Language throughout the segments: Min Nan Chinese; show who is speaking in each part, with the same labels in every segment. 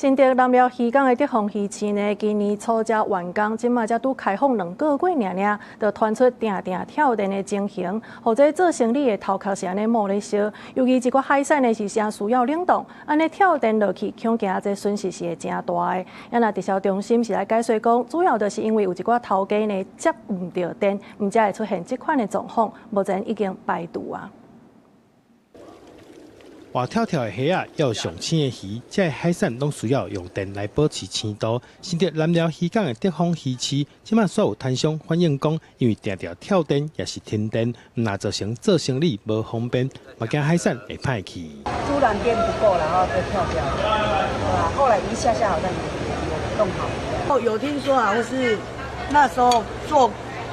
Speaker 1: 新竹南寮漁港的德豐魚市呢，今年初才完工，這馬才拄開放2個月爾爾，就傳出定定跳電的情形，予這做生理的頭殼是按呢冒咧燒。尤其一寡海產呢是誠需要冷凍，按呢跳電落去，恐驚這損失是會誠大的。啊若直銷中心是來解說講，主要就是因為有一寡頭家呢接毋著電，毋才會出現這款的狀況，目前已經排除啊。
Speaker 2: 活跳跳的蝦仔，猶有上鮮的魚，這个海產攏需要用電來保持鮮度。新竹南寮漁港的德豐魚市，這馬煞有攤商反映講，因為定定跳電抑是停電，毋但造成做生理無方便，嘛驚海產會歹去。
Speaker 3: 突然電不夠，然後就跳掉了，對吧？後來一下下好像有弄好。
Speaker 4: 哦，有聽說好像是那時候做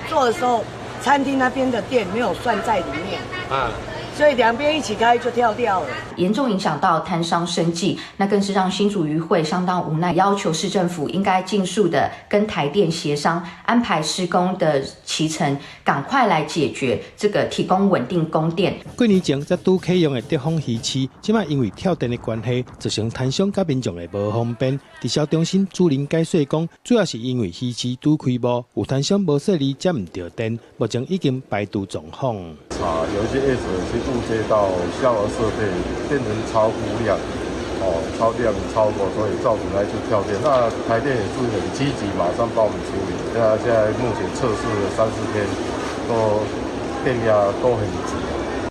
Speaker 4: 做的時候，餐廳那邊的電沒有算在裡面。啊。所以兩邊一起開就跳掉了，
Speaker 5: 嚴重影響到攤商生計，那更是讓新竹漁會相當無奈，要求市政府應該盡速的跟台電協商，安排施工的期程，趕快來解決這個提供穩定供電。
Speaker 2: 幾年前才拄啟用的德豐魚市，這馬因為跳電的關係，造成攤商佮民眾的無方便。直銷中心主任解釋講，主要是因為魚市拄開幕，有攤商無細膩接毋著電，目前已經排除狀況。
Speaker 6: 啊，有一些業者去誤接到消防設備，變成超估量，哦，超量超過，所以造成來就跳電。那台電也是很積極，馬上幫我們處理。那現在目前測試了三四天，都電壓都很足。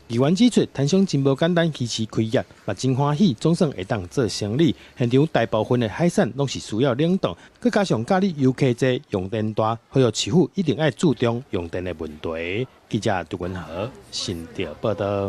Speaker 2: 議員指出，攤商真無簡單，魚市開業嘛真歡喜，總算會當做生理。現場大部分的海產攏是需要冷凍，閣加上佮你遊客濟、用電大，所以市府一定愛注重用電的問題。記者杜文和新竹報道。